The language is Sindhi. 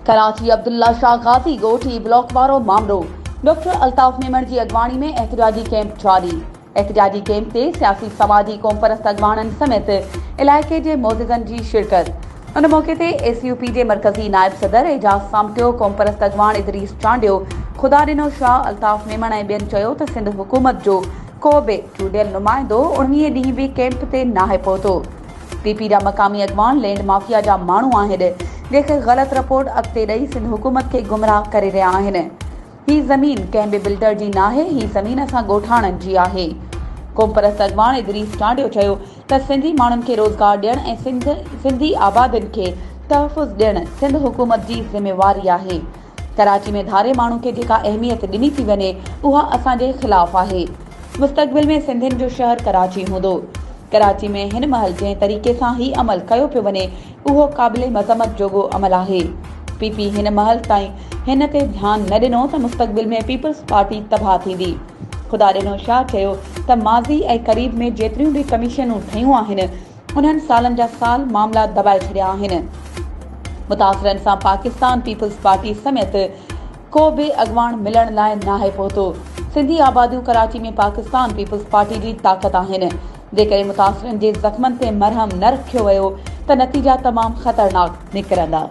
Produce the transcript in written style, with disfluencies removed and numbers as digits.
ڪراچي، عبدالله شاهه غازي ڳوٺ اي بلاڪ وارو مامرو، ڊاڪٽر الطاف ميمڻ جي اڳواڻي ۾ احتجاجي ڪئمپ جاري، احتجاجي ڪئمپ تي سياسي سماجي قومپرست اڳواڻن سميت علائقي جي معززن جي شرڪت، ان موقعي تي ايس يو پي جي مرڪزي نائب صدر اعجاز سامٽيو، قومپرست اڳواڻ ادريس چانڊيو، خدا ڏنو شاهه، الطاف ميمڻ ۽ ٻين چيو ته سنڌ حڪومت جو ڪو به چونڊيل نمائندو 19 ڏينهن به ڪئمپ تي ناهي پهتو. پي پي جا مقامي اڳواڻ لينڊ مافيا جا ماڻهو آهن، جيڪي غلط رپورٽ اڳتي ڏئي سنڌ حڪومت کي گمراهه ڪري رهيا آهن. هي زمين ڪنهن به بلڊر جي ناهي، هي زمين اسان ڳوٺاڻن جي آهي. قومپرست اڳواڻ ادريس چانڊيو چيو ته سنڌي ماڻهن کي روزگار ڏيڻ ۽ سنڌ سنڌي آبادين کي تحفظ ڏيڻ سنڌ حڪومت جي ذميواري آهي. ڪراچي ۾ ڌاري ماڻهو کي جيڪا اهميت ڏني ٿي وڃي اها اسان جي خلاف آهي. مستقبل ۾ سنڌين جو شهر ڪراچي هوندو. ڪراچي ۾ هن مهل جنهن طريقي سان هي عمل ڪيو پيو وڃي اهو قابل مذمت جوڳو عمل آهي. پي پي هن مهل تائين هن تي ڌيان نه ڏنو ته مستقبل ۾ پيپلز پارٽي تباهه ٿيندي. خدا ڏنو شاهه چيو ته ماضي ۽ قريب ۾ جيتريون به ڪميشنون ٺهيون آهن انهن سالن جا سال معاملا دٻائي ڇڏيا آهن. متاثرن سان پاڪستان پيپلز پارٽي سميت ڪو به اڳواڻ ملڻ لاء ناهي پهتو. سنڌي آباديون ڪراچي ۾ پاڪستان پيپلز پارٽي جي طاقت آهن. جيڪڏهن متاثرن جي زخمن تي مرهم نه رکيو ويو ته نتيجا تمام خطرناڪ نڪرندا.